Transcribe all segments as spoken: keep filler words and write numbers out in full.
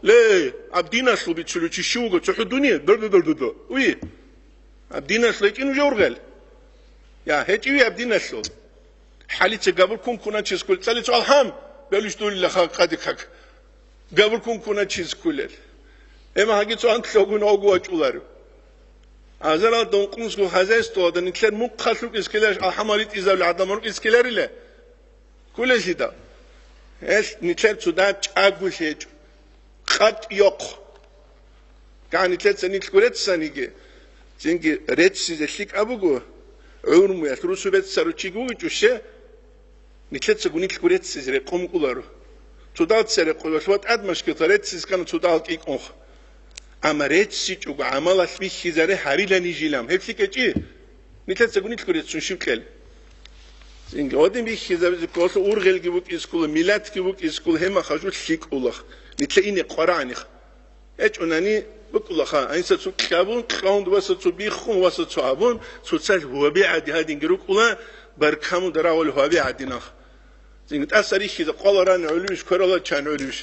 Ле, аб диналъул бицулев чи щив вуго, цохӀо дуне? Бу-бу-бу-бу-бу. Уй. Аб диналъул гьечӀин уже ургъел? Я, гьечӀеве аб диналъул. ХӀалица габурккун ккуначис кколел, цӀалица алхӀам, белищ дулила ха-, хъади-хъак. Габурккун ккуначис кколел. Гьема гьаги цо анлъ гьогун гьогу вачӀуларо. Азаралда ункънусго хозяйствоялда нилъер мухъалъ рукӀискеларищ алхӀамал ритӀизабулел гӀадамал рукӀискеларила? Кколеллъидал. Гьелъ нилъер цо дагь чӀагулъ гьечӀо. КъатӀ йохъ. ГӀан нилъеца нилъго реццаниги, цинги реццизе лъикӀаб буго, гӀурмуялъ русу беццарав чиги вугичӀо, ще, нилъецаго нилъго реццизе рекъон кӀоларо. Цодал цере къоялъ ва тӀадмашкилъа реццизкана цодал кӀикӀунха. Амма реццичӀого гӀамалалъ бихьизаре гьарилани жилан. Гьеб лъикӀ гьечӀи? Нилъецаго нилъго реццун щиб кьел? Цинги гьодин бихьизабизе кколелъул ургъелги букӀискула, миллатги букӀискула, гьема хажул лъикӀулах. Нилъе ине къварагӀаних. ГьечӀунани букӀулаха, гьанса цо кьабун, кьавун, васа цо биххун, васа цо абун, цоцалъ гьваби гӀади гьадинги рукӀула, баркамуда рагъул гьваби гӀадинах. Цинги тӀаса рихьиза къваларан гӀолвиш, кверала чан гӀолвиш.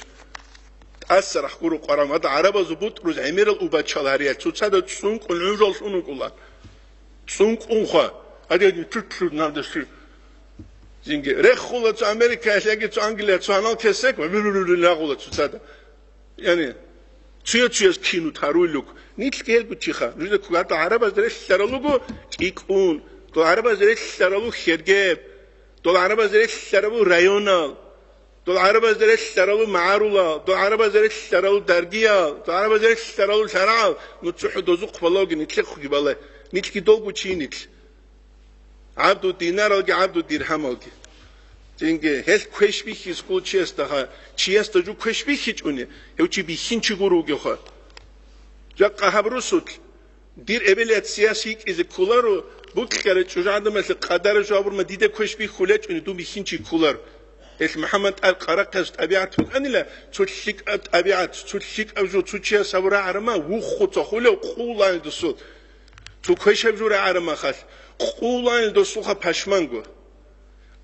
ТӀаса рахъ гуро къваран, ада гӀарабазул бутӀруз гӀемерал убачал гьариял, цоцада цӀункӀун гӀужал лъун вукӀула. ЦӀункӀунха, гьадин чутлъур нандасти. Цинги рехула цо Америкаялъ яги цо Англиялъ цо гьанал кесек, рагъула цоцада. Яни, цуя-цуяс кину таруйлук. Нилъги гьелгучиха. Нужеда ккугьарда гӀарабазда релълъаралуго кӀикӀун, дол гӀарабазда релълъаралу хергеб, дол гӀарабазда релълъаралу районал, дол гӀарабазда релълъаралу магӀарулал, дол гӀарабазда релълъаралу даргиял, дол гӀарабазда релълъаралу лъарагӀал, ну цохӀо дозухъ балавги нилъехъуги балай. Нилъги долгучи нилъ. ГӀабду динаралги гӀабду диргьамалги. Цинги гьелъ квеш бихьизккул чиясда гьа, чиясда жо квеш бихьичӀуни, гьев чи бихьинчи гуро вугевха. Жакъа гьаб русулъ, дир эбел-яцияс йикӀизе кколаро, букьарай чӀужугӀаданалъе къадараб жо абурма дида квеш бихьулечӀуни, дун бихьинчи кколаро. Гьелъ МухӀаммад тӀад къарахъас тӀабигӀат букӀанила, цо лъикӀаб тӀабигӀат, цо лъикӀаб жо, цо чияс гьабурагӀарама, вуххуца хулев къулайил досул. Цо квешаб жо рагӀараб махалъ, къулайил досулха пашманго.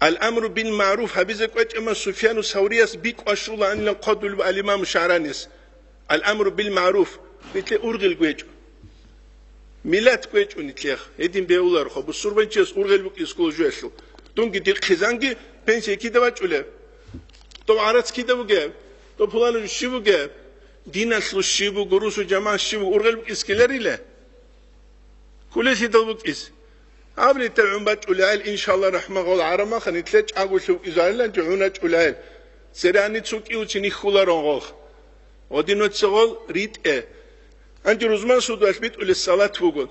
Ал-амру бил-магӀруф гьабизе кӀвечӀама Суфьяну Саврияс бикӀ квашулаанилан хъвадулеб ал-имаму ШагӀранияс. Ал-амру бил-магӀруф, нилъе ургъел гьечӀо. Миллат гьечӀо нилъех, гьедин бегьуларха, бусурбанчияс ургъел букӀискула жоялъул. Дунги дир хъизанги пенсия кида вачӀулеб? Дов гӀарац кида бугеб? Дов пуланаб щиб бугеб? Диналъул щиб буго, русу жамагӀат щиб буго, ургъел букӀискеларила? Кулелъидал букӀис. Абни тагӀун бачӀулел, иншалла, рахӀмагъал гӀарамаха, нилъе чӀаголъи букӀизарилан жагьуна чӀулел. Церани цукӀи уцин иххуларон гъолх. Гъодин нуца гъол ритӀе. Гьанже рузман сурдуялъ битӀулес салат буго.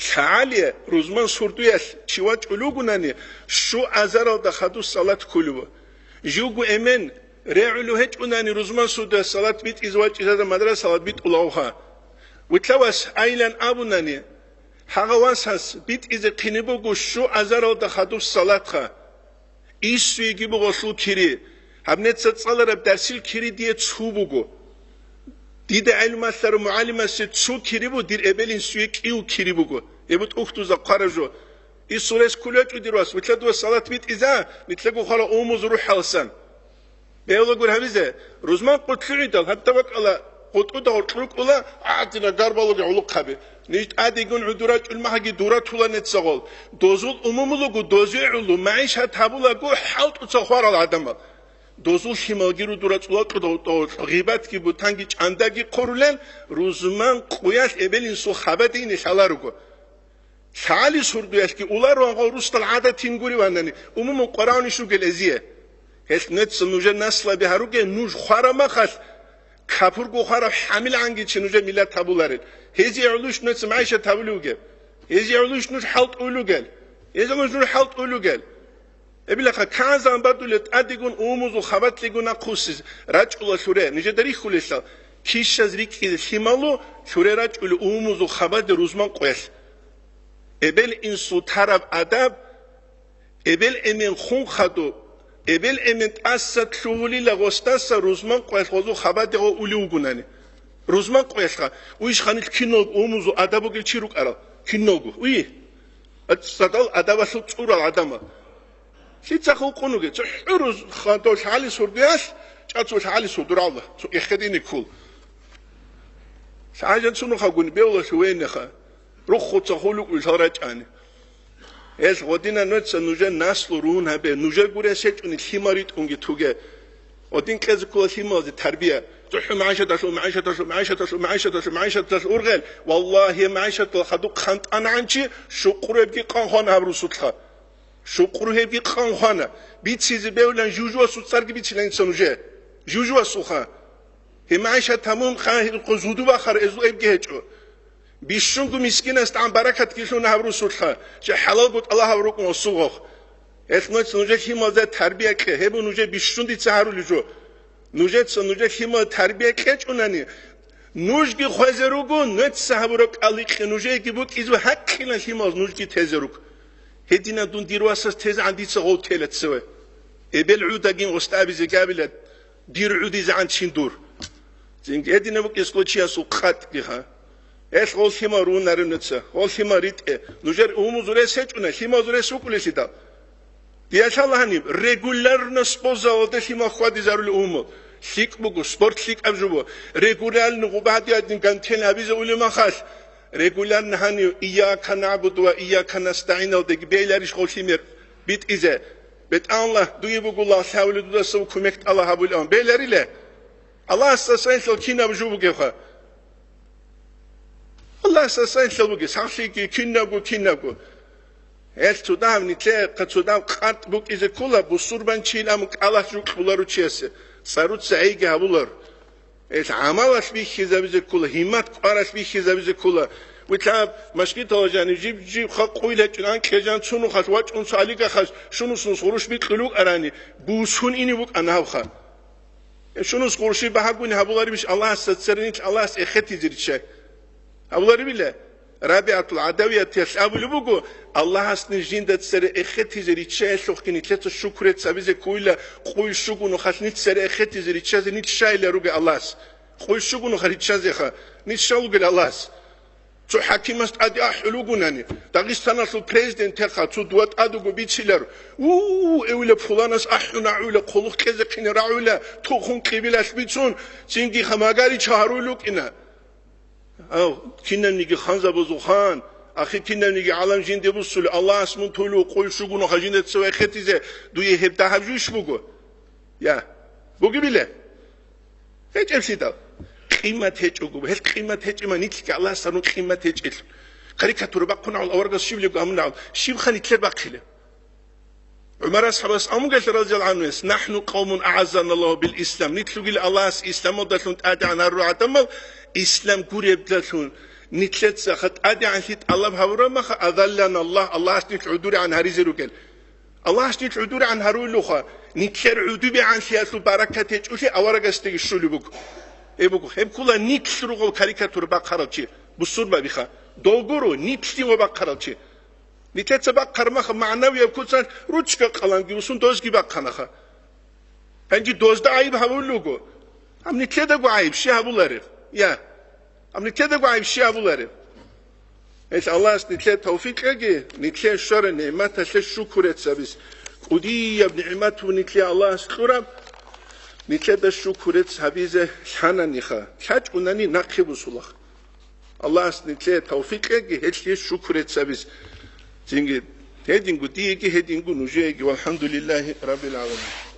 ЛъагӀалие, рузман сурдуялъ чи вачӀулугунани, щу азаралда хадус салат ккулеб. Живго эмен регӀулев гьечӀунани, рузман сурдуялъ салат битӀизе вачӀизада мадрасалда битӀулавха. Вилъа вас айлан абунани, гьагъа васас битӀизе хъине буго щу азаралда хадуб салатха. Иссуеги буго гъолъул кири. Гьаб неца цӀалараб дарсил кири дие цу буго. Дида гӀелмалъарав мугӀалимасе цу кири бу, дир эбел-инсуе кӀиу кири буго. Эбу тӀухьдуза хъвараб жо. Иссурес кулечӀо дир вас, вилъа дова салат битӀиза, нилъего хвала умузу рухӀалсан. Бегьула гур гьабизе, рузман къулъугӀидал, гьатта бакӀала къутӀуда гъоркь рукӀула, гӀадина гарбалуги гӀулухъаби. Ниж тӀадегун гӀудура чӀулмагьаги дура тула нецагъол. Дозул умумулугу, дозе гӀулу, магӀишат гьабулагу хӀалтӀуца хварал гӀадамал. Дозул лъималги рудура цӀула кьудав-, гъибатги, бутанги, чӀандаги хъурулел, рузман къуялъ эбел-инсул хабаде ине лъаларуго. ЛъагӀалис гьурдуялъги уларуан гъов русдал гӀадатин гуриванани, умумун къваравнищ ругел эзие. Гьелъ нуца нужер наслаби гьаруге, нуж хвараб махалъ, капурго хвараб хӀамил гӀангичи нужер миллат гьабуларел. Гьезие гӀолуш нуца магӀишат гьабулев вугеб? Гьезие гӀолуш нуж хӀалтӀулугел? Гьезие гӀолуш нуж хӀалтӀулугел? Эбилаха, кӀанзан бадулеб тӀадегун умумузул хабатлъигун нахъусиз рачӀула лъуре, нижеда рихьулелъал, кищаз рикӀкӀизе лъималу лъуре рачӀули умумузул хабаде рузман къвелъ. Эбел-инсул тараб адаб, эбел-эмен хун хадуб, эбел-эмен тӀаса лъугьулила гъосдаса рузман къвелъ гъозул хабаде гъо ули вугунани. Рузман къвелъха, уйш ханил киналго умумузул адаб бугел чи рукӀарал, киналго, уй. Цадал адабалъул цӀурал гӀадамал. Лъица хӀукъун вугев? ЦохӀо руз-, хадур лъагӀалис гьурдуялъ, ЧӀацул гьалис гьудуралда, цо эхедине ккол. ЛъагӀажан цунухъагуни бевлалъ вейнеха, руххуца хулукъулъал рачӀани. Гьелъ гъодина нуца нужер наслу ругьун гьабе, нужер гурес гьечӀони лъимал ритӀунги туге. Гъодин кьезе ккола лъималазе тарбия. ЦохӀо магӀишаталъул, магӀишаталъул, магӀишаталъул, магӀишаталъул, магӀишаталъул ургъел, валлагьи, магӀишатал хадуб хъантӀанагӀанчи, щукъуребги къан хвана гьаб русулъха. Щукъур гьебги къан хвана. Бицизе бевлан жужуасул цӀарги бицилан инсан нужее. Жужуасулха. Гьеб магӀишат гьабун хъа-, гьелъухъ зуду бахара, эзул эбги гьечӀо. Бищунго мискинас тӀан баракатги лъуна гьаб русулъха, жа хӀалалго тӀалаб рукӀун осулгъохъ. Гьелъ нуц нужер лъималда тарбия кье, гьеб нужер бищун дица гьарулев жо. Нужеца нужер лъимал тарбия кьечӀунани, нужги хвезе руго, нуца гьабураб кӀалихъе нужееги букӀизе гьакъилан лъимал нужги тезе руго. Гьединаб дун дир васас тезегӀан дица гъов тела цеве. Эбел гӀудагин остабизе габила, дир гӀудизегӀан чин дур. Цинги гьединаб букӀин случаясул къатӀги гьа. Гьелъ гъол лъимал рунарев нуца, гъол лъимал ритӀе. Нужер умузул рес гьечӀуна, лъималзул рес вукӀулелъидал. Диялъала гьаниб, регулярно спортзалалда лъимал хьвадизарулев умумул. ЛъикӀ буго, спорт лъикӀаб жо буго. Регулярно гъубадиядин гантел гьабизе улеб махалъ, регулярно гьанив «Ийяка нагӀбуду ва ийяка настагӀин»алдеги бейиларищ гъов лъимер битӀизе? БетӀалла, дуе буго лагълъавулев дудаса кумек тӀала гьабулев, бейилариле? Аллагьасда сайинлъал кинаб жо бугевха? Аллагьасда сайинлъал бугес, гьалъиги кинабго, кинабго. Гьелъ цо дагьаб нилъехъа цо дагьаб къантӀ букӀизе ккола, бусурбанчийилан кӀалалъ жо кьоларучиясе, цӀаруца гӀейги гьабулар. Гьелъ гӀамалалъ бихьизабизе ккола, гьиммат кӀваралъ бихьизабизе ккола. Вилъаб машгитала жанив жиб-жибха къуйла гьечӀун анкье жан цунухъалъ вачӀун цо алигахъас шунусунус гъурущ бикьулев вукӀарани, бусун ине букӀана гьавха. Шунус гъурущи багьагуни гьабуларебищ Аллагьасда цере нилъ Аллагьас эхетизе риччай? Гьабуларебила? РабигӀатул ГӀадавиятиялъ абулеб буго, Аллагьас ниж жинда цере эхетизе риччаялъухъги нилъеца шукру гьабизе ккойила, къуй щуго нухалъ нилъ цере эхетизе риччазе нилъ щайила ругел Аллагьас. Къуй щуго нухалъ риччазеха, нилъ щал ругел Аллагьас. Цо хӀакимас тӀаде ахӀул вугонани, Дагъистаналъул президентехъа цо дова тӀадего бицилар, у, эвила пуланас ахӀун агӀула, хъулухъ кьезехъин рагӀула, тухум кьибилалъ бицун, цинги хамагарича гьарулел рукӀина. Ав, кинавниги ханзабазул хан, ахир кинавниги гӀалам жинде буссули, Аллагьас мун тулу къуй щугуну хажинда цеве хетизе, дуе гьеб дагьаб жуйищ буго? Я, бугебиле? ГьечӀеблъидал. Къимат гьечӀого, гьел къимат гьечӀема нилъги Аллагьас гьарун къимат гьечӀелъул. Карикатура бахъунагӀул аварагас щивлего гьамунагӀул, щибха нилъер бахъилеб? ГӀумар асхӀабас амугелъ разиял гӀанвес, «НахӀну къавмун агӀаззаналлагьу бил ислам», нилъ ругел Аллагьас исламалдалъун тӀадегӀан гьарурал гӀадамал, ислам гуреблъун, нилъецаха тӀадегӀанлъи тӀалаб гьабураб маха, «азалланаллагь», Аллагьас нилъ гӀудурегӀан гьаризе ругел. Аллагьас нилъ гӀудурегӀан гьарулелха, нилъер гӀудубегӀанлъиялъул баракат гьечӀолъи аварагасдаги щулеб буго. Гьеб буго, гьеб ккола нилъ ругел карикатура бахъарал чи, бусурбабиха, дол гуро, нилъ ва бахъарал чи. Нилъеца бахъараб маха, магӀнавияб куцалъ ручка къаланги усун дозги бахъанаха. Гьанже дозда гӀайиб гьабулел руго. Гьаб нилъедаго гӀайиб щи гьабулареб? Я. Гьаб нилъедаго гӀайиб щи гьабулареб? Гьелъ Аллагьас нилъее тавфикъ кьеги, нилъее щвараб нигӀматалъе шукурец гьабиз. КӀудияб нигӀмат буго нилъее Аллагьас кьураб, нилъеда шукурец гьабизе лъананиха, лъачӀунани нахъе бусулаха. Аллагьас нилъее тавфикъ кьеги, гьелъие шукурец гьабиз. Цинги гьединго диеги, гьединго нужееги. ВалхӀамдулиллагьи раббил гӀаламин.